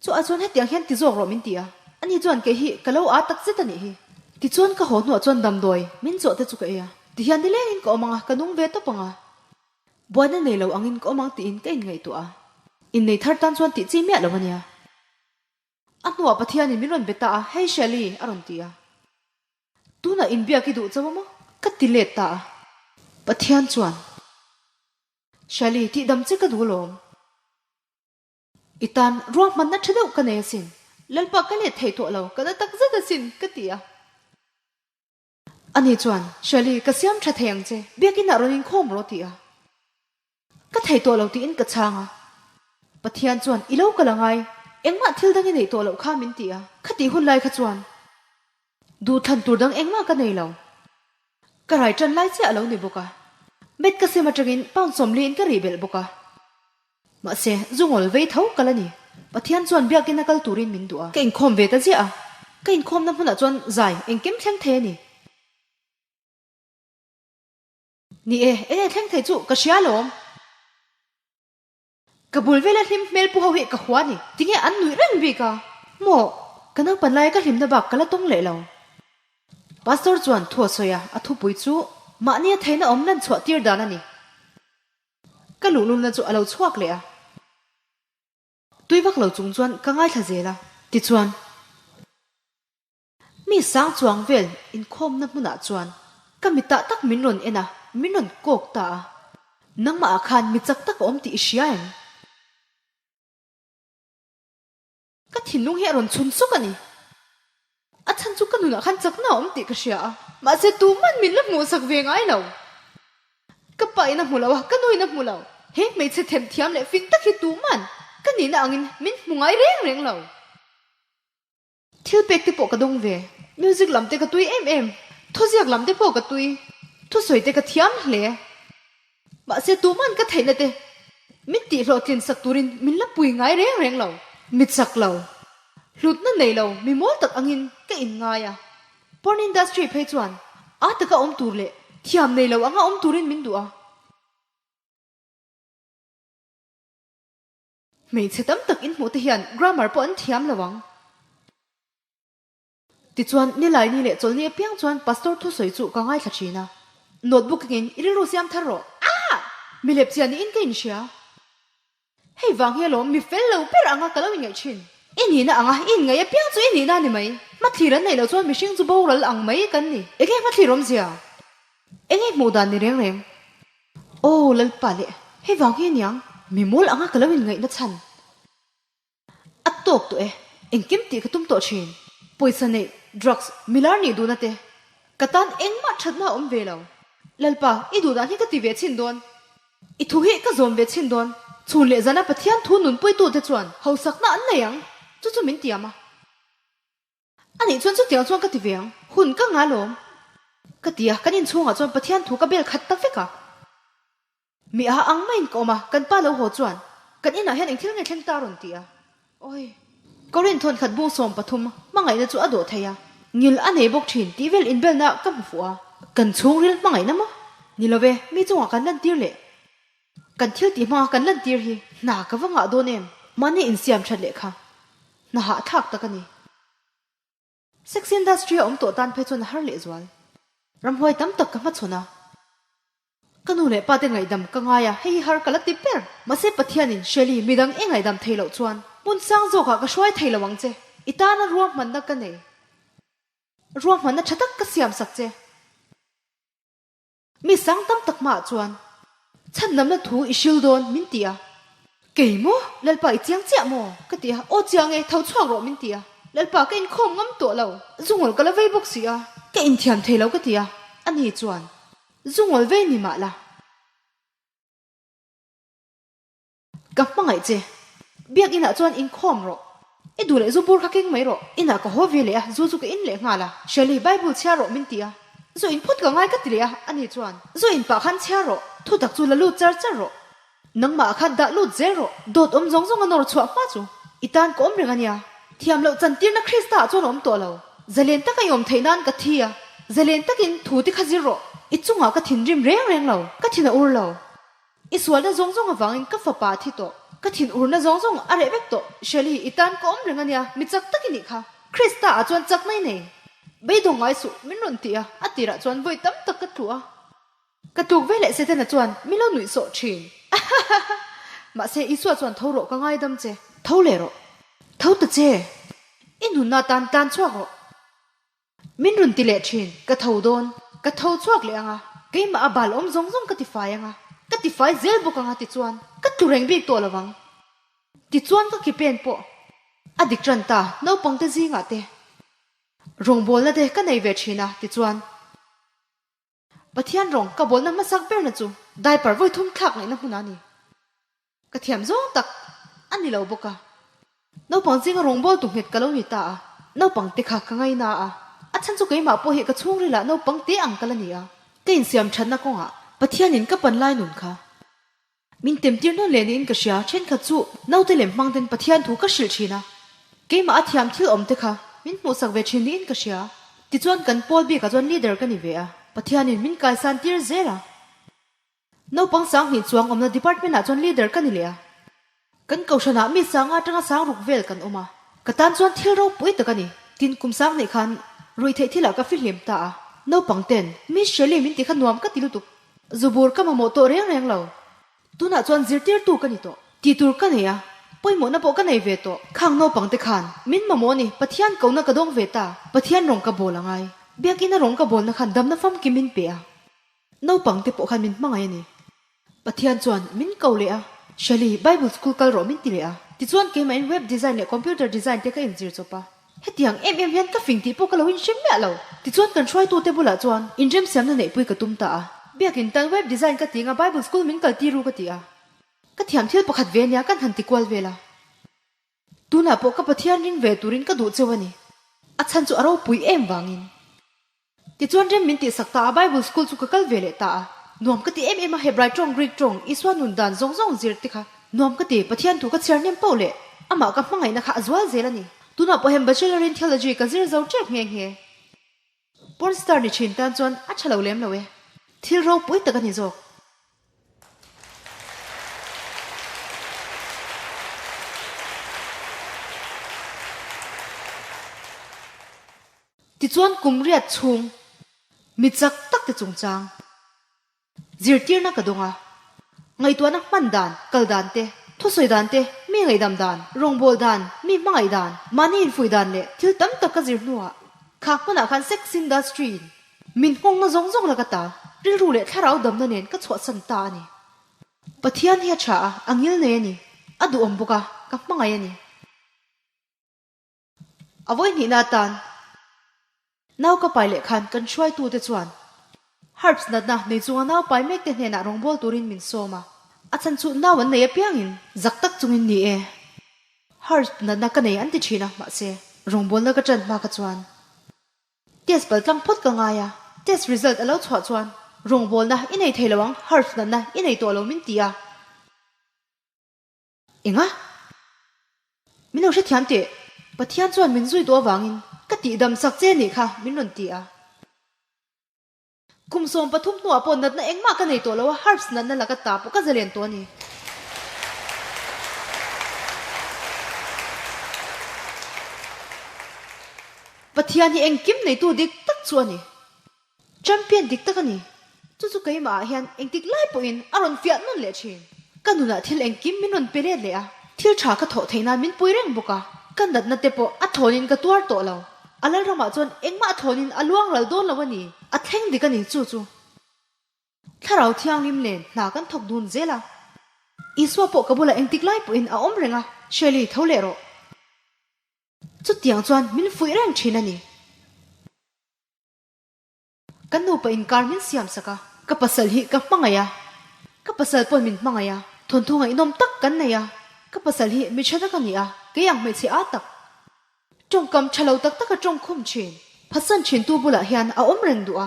Chu ah chuan hetiang hian ti zawk rawh min ti a, ani chuan kei hi ka lo aa tak zet a nih hi. Tichuan ka haw hnuah chuan damdawi min chawh te chu ka ei a, tihian nilengin ka awm ang a, ka nung ve tawp ang a, buaina nei lo angin ka awm ang tiin ka inngaihtuah a, innei thar tan chuan tih chi miah lo a nia. A hnuah Pathianin min rawn be ta a, Hey Shelly a rawn ti a. Tunah inbiak i duh chauh a maw? Ka ti let ta a. Pathian chuan, Shelly, tihdam che ka duh alawm. I tan ruahmanna tha deuh ka nei asin. Lalpa ka let thei tawh lo, ka na tak zet asin, ka ti a. Ani chuan, Shirley, ka siam tha thei ang che, biakinah rawn inkhawm rawh, ti a. Ka thei tawh lo tiin ka chhang a. Pathian chuan, I lo kal angai, engmah thil dang i neih tawh loh kha min ti a. Khatih hun lai kha chuan duhthlan tur dang engmah ka nei lo. Ka rai tan lai chiah a lo ni bawk a. Met ka sem atangin pound 40 in ka rih belh bawk a. Mahse, zu ngawl vei tho kal a ni. Pathian chuan biakina kal turin min duh a. Ka inkhawm ve ta ziah a. Ka inkhawmna hmunah chuan zai engkim thleng thei a ni. Ni e, enge thleng thei chu ka hria alawm. Ka bul vela hlim hmel pu ho hi ka hua a ni. Tinge an nuih reng bik a? Maw, ka naupan laia ka hlimna bak ka la tawng leh lo. Pastor chuan thu a sawi a, a thupui chu mahnia theihna awm lan chhuah tir dan a ni. Ka luhlulna chu a lo chhuak leh a. Tui vak lo chung chuan ka ngaithla zel a. Tichuan, mi sang chuang vel inkhawmna hmunah chuan ka mitah tak min rawn en a, min rawn kawk ta a. Nangmah ah khan mi chak tak a awm tih i hria em? Ka thinlung hi a rawn chhun sawk a ni. A chhan chu ka nunah khan chakna a awm tih ka hria a, mahse tuman min la hmuhsak ve ngai lo. Ka pa in a hmu lo a, ka nu in a hmu lo. He hmeichhe themthiam leh fing tak hi tuman ka nihna angin min hmu ngai reng reng lo. Thil pek te pawh ka dawng ve. Music lam te ka tui em em. Thuziak lam te pawh ka tui. Thusawi te ka thiam hle. Mahse tuman ka theihna te min tihhlawhtlin sak turin min la pui ngai reng reng lo. Mi chak lo. Hlutna nei lo mi mawl tak angin ka inngai a. Porn industry phei chuan a taka awm tur leh thiam nei lo anga awm turin min duh a. Hmeichhe tam tak inhmuh te hian grammar pawh an thiam lo ang. Tichuan, Nilaini leh Chawlhni apiang chuan Pastor thusawi chu ka ngaithla thin a. Notebook engin i rilru siam thar rawh. Ah! Mi lepchia niin ka inhria. Hei vang hi alawm mi fel lo ber anga ka lo inngaih thin. I nihna anga i inngaih apiang chu i nihna a ni mai. Hmathlir an neih loh chuan mihring chu boral ang mai kan ni. Enge hmathlir awmzia? Enge hmuh dan ni reng reng? Aw Lalpa leh, hei vang hi aniang mi mawl anga ka lo inngaihna chhan. A tawk tawh e, engkim tih ka tum tawh thin. Pawisa neih, drugs, milar nih duhna te, ka tan engmah thatna a awm ve lo. Lalpa, i duh dan hi ka ti ve chhin dawn. I thu hi ka zawm ve chhin dawn. Chhun leh zana Pathian thu nunpuitute chuan hausakna an nei ang, chu chu min tiam a. A nih chuan chutiang chuan ka ti ve ang, hun ka nga lawm. Ka ti a, kan inchhungah chuan Pathian thu ka bel khat ta vek a. Mi a ang maiin ka awm a, kan pa lo haw chuan kan inah hian engthil nge thleng ta rawn ti a. Awi! Korin thawnkhat bung 13 hmangaihna chu a dawh thei a, ngil a nei bawk thin tih vel inbelna ka hmu fuh a. Kan chhungril hmangaihna maw? Ni lo ve, mi chungah kan lantir leh kan thil tih hmanga kan lantir hi hna ka va ngah dawn em? Mahni insiam that leh kha hna hahthlak tak a ni. Sex industry a awm tawh tan phei chuan a har lehzual. Ramhuai tam tak ka hmachhawn a. Ka nu leh pa te ngaihdam ka ngai a, hei hi har ka la ti ber. Mahse Pathianin, Shelly, midang i ngaihdam thei loh chuan hmun sang zawkah ka hruai thei lo ang che. I tana ruahmanna ka nei. Ruahmanna tha tak ka siamsak che. Mi sang tam tak hmaah chuan chhandamna thu i hril dawn min ti a. Kei maw? Lalpa i chiang chiah maw? Ka ti a. Aw chiang e, tho chhuak rawh min ti a. Lalpa ka inkhawm ngam tawh lo, zungawl ka la vei bawk si a. Ka inthiam thei lo ka ti a. Ani chuan, Zungawl vei ni mah la. Ka hmangaih che. Biakinah chuan inkhawm rawh. I duh leh zu bur kha keng mai rawh. Inah ka haw ve leh a, zu chu ka in leh nghal a. Shelly, Bible chhiar rawh min ti a. Zu in phut ka ngai ka ti leh a, ani chuan, Zu in pah khan chhiar rawh. Thutak chu la lut char char rawh. Nangmah khan dah lut zel rawh. Dawt awm zawng zawng a nawr chhuah hma chu. I tan ka awm reng a nia. Thiam loh chantirna Krista ah chuan a awm tawh lo. Zalen taka i awm theih nan ka thi a. Zalen takin thu te kha zir rawh. I chungah ka thinrim reng reng lo. Ka thin a ur lo. I sualna zawng zawng avangin ka fapa a thi tawh. Ka thin urna zawng zawng a reh vek tawh. Shelly, i tan ka awm reng a nia, mi chak tak i nih kha. Krista ah chuan chakna i nei. Beidawng ngai suh, min rawn ti a, a tirah chuan vawi tam tak ka tlu a. Ka tluk ve leh Setana chuan min lo nuih sawh thin. Mahse Isua chuan tho rawh ka ngaidam che. Tho leh rawh. Tho ta che. I nunna tan tlan chhuak rawh. Min rawn ti leh thin, ka tho dawn, ka tho chhuak leh ang a, keimah a bal awm zawng zawng ka tifai ang a, ka tifai zel bawk ang a tichuan ka tlu reng bik tawh lo vang. Tichuan ka ki pen pawh a dik tan ta, naupang te zingah te rawngbawlna te ka nei ve thin a tichuan Pathian rawng ka bawlna hmasak berna chu diaper vawi thum thlak ngaihna hmun a ni. Ka thiam zawng tak a ni lo bawk a. Naupang zinga rawngbawltu nghet ka lo ni ta a, naupang te kha ka ngaina a. A chhan chu keimah pawh hi ka chhungrilah naupang te ang ka la ni a. Ka insiam thatna kawngah Pathianin ka pan lai nun kha min temtir nawn leh niin ka hria. Thenkhat chu naute lem hmang ten Pathian thu ka hrilh thin a, keimah a thiam thil awm te kha min hmuhsak ve thin niin ka hria. Tichuan kan pawl bikah chuan leader ka ni ve a, Pathianin min kaisan tir zel a. Naupang 2000 chuang awmna department ah chuan leader ka ni leh a. Kan kohhranah mi sanga atanga sang ruk vel kan awm a. Ka tan chuan thil ropui tak a ni. Tin kum 20 khan ruihtheih thilah ka fihlim ta a. Naupang ten Miss Shirley min ti kha nuam ka ti lutuk. Zubur ka mamawh tawh reng reng lo. Tunah chuan zirtirtu ka ni tawh. Tih tur ka nei a. Pawimawhna pawh ka nei ve tawh. Khang naupang te khan min mamawh a ni. Pathian kohna ka dawng ve ta. Pathian rawng ka bawl a ngai. Biakina rawng ka bawlna khan damna famkim min pe a. Naupang te pawh khan min hmangaih a ni. Pathian chuan min ko leh a, Shelly, Bible school kal rawh min ti leh a. Tichuan keimahin web design leh computer design te ka inzir chawp a. Hetiang em em hian ka fing tih pawh ka lo inhre miah lo. Tichuan kan hruaitute bulah chuan inremsiamna neihpui ka tum ta a. Biakin tan web design ka ti anga Bible school min kal tir u ka ti a. thiam thil pakhat ve ania kan han ti kual vel a. Tunah pawh ka Pathian ring ve turin ka duh cheu a ni. A chhan chu a ropui em vangin. Tichuan rem min tihsak ta a, Bible school chu ka kal ve leh ta a. Nuam ka ti em em a, Hebrai tawng, Greek tawng, Isua nun dan zawng zawng zir te kha nuam ka ti, Pathian thu ka chhiar hnem poh leh amah ka hmangaihna kha a zual zel a ni. Tunah pawh hian Bachelor in Theology ka zir zo tep nghe nghe. Porn star ni thin tan chuan a tha lo lem lo e. Thil ropui tak a ni zawk. Tichuan kum riat chhung mi chak tak te chungchang zirtirna ka dawng a, ngaihtuahna hman dan, kal dan te, thusawi dan te, mi ngaihdam dan, rawngbâwl dan, mi hmangaih dan, mahni infuih dan leh thil tam tak ka zir hnuah kha hmunah khan sex industry-in min nghawngna zawng zawng laka ta rilru leh thlarau damna nen ka chhuahsan ta a ni. Pathian hi a tha a, a ngil nei a ni, a duhawm bawk a, ka hmangaih a ni. A vawi hnihna atan nau ka pai leh khan kan hruaitute chuan Herbs natna nei chunga nau pai mekte hnenah rawngbâwl turin min sawm a, a chhan chu nau an nei apiangin zak tak chungin ni e, Herbs natna ka nei an ti thin a, mahse rawngbâwlna ka ṭan hma kha chuan test pal tlang phawt ka ngai a, test result a lo chhuah chuan rawngbâwlna i nei thei lo ang, Herbs natna i nei tawh lo min ti a. Enga? Min lo hrethiam teh, Pathian chuan min zui duh avangin ka tihdam sak che nih kha min rawn ti a. Kum 13 hnuah pawh natna engmah ka nei tawh lo a, herbs natna laka ta pawh ka zalen tawh a ni. Pathian hi engkim neitu dik tak chu a ni. Champion dik tak a ni. Chu chu keimah ah hian engtik lai pawhin a rawn fiah nawn leh thin. Ka nunah thil engkim min rawn pe let leh a, thil tha ka thawh theih nan min pui reng bawk a, ka natna te pawh a thawnin ka tuar tawh lo. A lalramah chuan engmah thawnin a luang ral dawn lo a ni. A thleng dik a ni chu chu. Thlarau Thianghlim nen hna kan thawk dun zel a. Isua pawh ka bulah engtik lai pawhin a awm reng a, Shirley tho leh rawh. Chutiang chuan min fuih reng thin a ni. Kan nupa inkar min siam sak a, ka pasal hi ka hmangaih a, ka pasal pawn min hmangaih a, thawnthu ngaihnawm tak kan nei a, ka pasal hi mi tha tak a ni a, kei ang hmeichhe â tak, tawngkam tha lo tak taka tawngkhum thin, phatsan thintu bulah hian a awm reng duh a.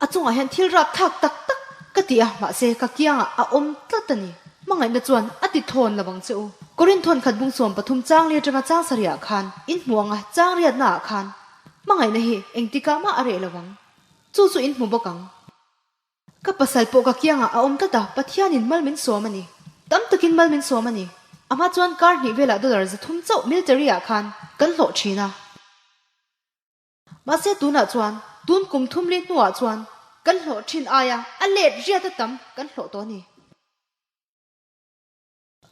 A chungah hian thil rap thlak tak tak ka ti a, mahse ka kiangah a awm tlat a ni. Hmangaihna chuan a ti thawn lo ang che u. Korinthawn khat bung 13 chang li atanga chang sarihah khan in hmu ang a, chang riatnaah khan hmangaihna hi engtikah mah a reh lo ang. Chu chu in hmu bawk ang. Ka pasal pawh ka kiangah a awm tlat a, Pathianin mal min sawm a ni. Tam takin mal min sawm a ni. Amah chuan kar hnih velah dollar 300 chauh military-ah khan kan hlawh thin a. Mahse tunah chuan tun kum thum li hnuah chuan kan hlawh thin aia a let riat a tam kan hlawh tawh a ni.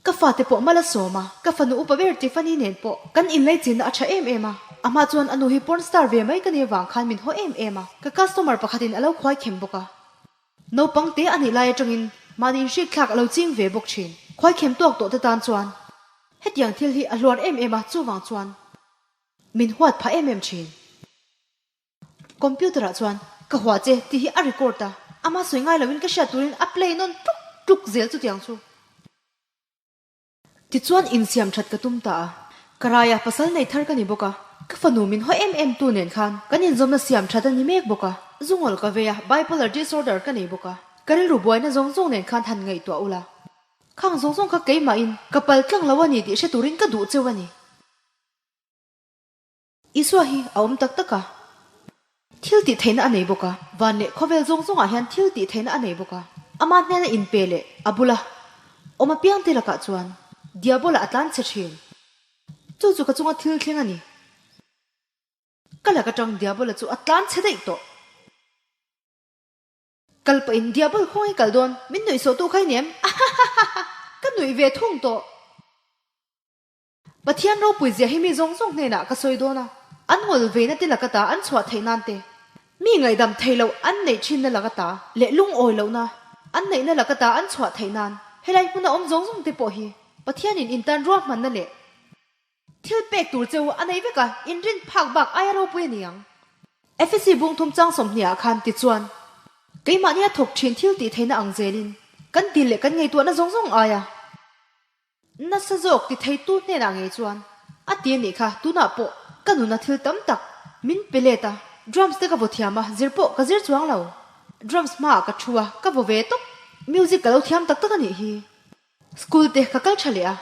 Ka fate pawh mal a sawm a, ka fanu upa ber Tiffany nen pawh kan inlaichinna a tha em em a. A hma chuan a nu hi porn star ve mai ka nih avang khan min haw em em a, ka customer pakhatin a lo khuai khem bawk a. Naupang te a nih lai atangin mahni inhrikthlak a lo ching ve bawk thin. Khuai khem tawk tawh te tan chuan hetiang thil hi a hluar em em a, chuvang chuan min huat phah em em thin. Computer ah chuan ka hua che tih hi a record a, ama sawi ngai loin ka hriat turin a play nawn tluk tluk zel chutiang chu. Tichuan insiam that ka tum ta a, ka raia pasal nei thar ka ni bawk a, ka fanu min haw em em tu nen khan kan inzawmna siam that a ni mek bawk a, zungawl ka vei a, bipolar disorder ka nei bawk a, ka rilru buaina zawng zawng nen khan han ngaihtuah ula, khang zawng zawng kha keimahin ka pal tlang lo a ni tih hre turin ka duh cheu a ni. Isua hi a awm tak tak a, thil tih theihna a nei bawk a, van leh khawvel zawng zawngah hian thil tih theihna a nei bawk a. Ama hnena inpe leh a bula awm apiangte lakah chuan Diabola a tlan chhe thin. Chu chu ka chunga thil thleng a ni. Ka lak atang Diabola chu a tlan chhe daih tawh. Kal pahin Diabol khawngaih kal dawn, min nuihsawhtu kha i ni em? Ahahaha! Ka nuih ve thung tawh. Pathian ropui zia hi mi zawng zawng hnenah ka sawi dawn a, an ngawl veina te laka ta an chhuah theih nan te, mi ngaihdam thei loh an neih thinna laka ta leh lungawi lohna an neihna laka ta an chhuah theih nan helai hmuna awm zawng zawng te pawh hi Pathianin intan ruahmanna leh thil pek tur cheu a nei vek a, inrin phak bak aia ropui a ni ang. Efesi bung thum chang 20 ah khan tichuan, Keimahnia thawk thin thil tih theihna ang zelin. Kan dil leh kan ngaihtuahna zawng zawng aia nasa zawk ti theitu hnenah ngei chuan a ti a nih kha. Tunah pawh ka nuna thil tam tak min pe let a, drums te ka vaw thiam a, zir pawh ka zir chuang lo. Drums hmaah ka thu a, ka vaw ve tawp. Music ka lo thiam tak tak a nih hi. School te ka kal tha leh a.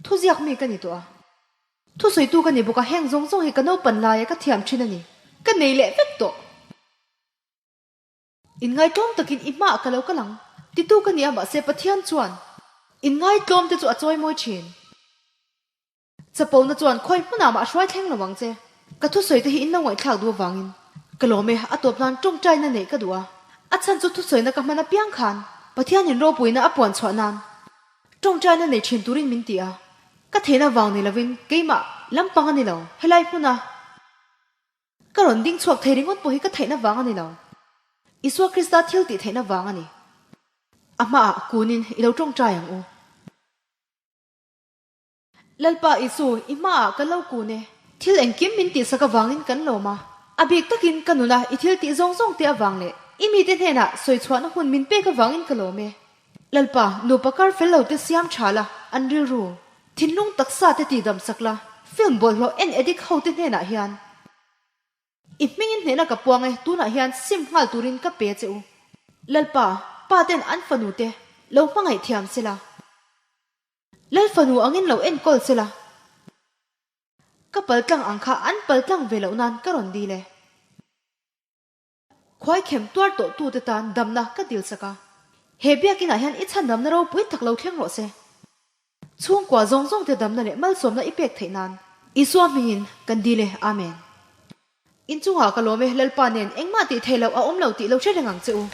Thuziak mi ka ni tawh a. Thusawitu ka ni bawk a, heng zawng zawng hi ka naupan laia ka thiam thin a ni. Ka nei leh vek tawh. Inngaitlawm takin i hmaah ka lo kal ang. Titu ka ni a, mahse Pathian chuan inngaitlawm te chu a chawimawi thin. Chapona chuan khawi hmunah mah a hruai thleng lo ang che. Ka thusawi te hi in lo ngaihthlak duh avangin ka lawm e, a tawp nan tawngtaina neih ka duh a. A chhan chu thusawina ka hman apiang khan Pathianin ropuina a puan chhuah nan tawngtaina nei thin turin min ti a. Ka theihna vang ni lovin keimah lampang a ni lo, helai hmuna ka rawn ding chhuak thei ringawt pawh hi ka theihna vang a ni lo. Isua Krista thil tih theihna vang a ni. A hmaah kunin i lo tawngtai ang u. Lalpa Isu, i hmaah ka lo kun e. Thil engkim min tihsak avangin kan lawm a. A bik takin ka nuna i thil tih zawng zawng te avang leh i mite hnenah sawi chhuahna hun min pek avangin ka lawm e. Lalpa, nupa kar fel lo te siam tha la, an rilru, thinlung taksa te tihdam sak la, film bawlhhlawh en addict ho te hnenah hian i hmingin hnehna ka puang e, tunah hian sim nghal turin ka pe che u. Lalpa, pa ten an fanu te lo hmangaih thiam se la. Lal fanu angin lo enkawl se la, ka pal tlang ang kha an pal tlang ve loh nan ka rawn dil e. Khuai khem tuar tawh tute tan damna ka dil sak a, he biakinah hian i chhandamna ropui tak lo thleng rawh se. Chhungkua zawng zawngte damna leh malsawmna i pek theih nan Isua hmingin kan dil e. Amen. Inchungah ka lawm e, Lalpa nen engmah tih theih loh a awm lo tih lo hre reng ang che u.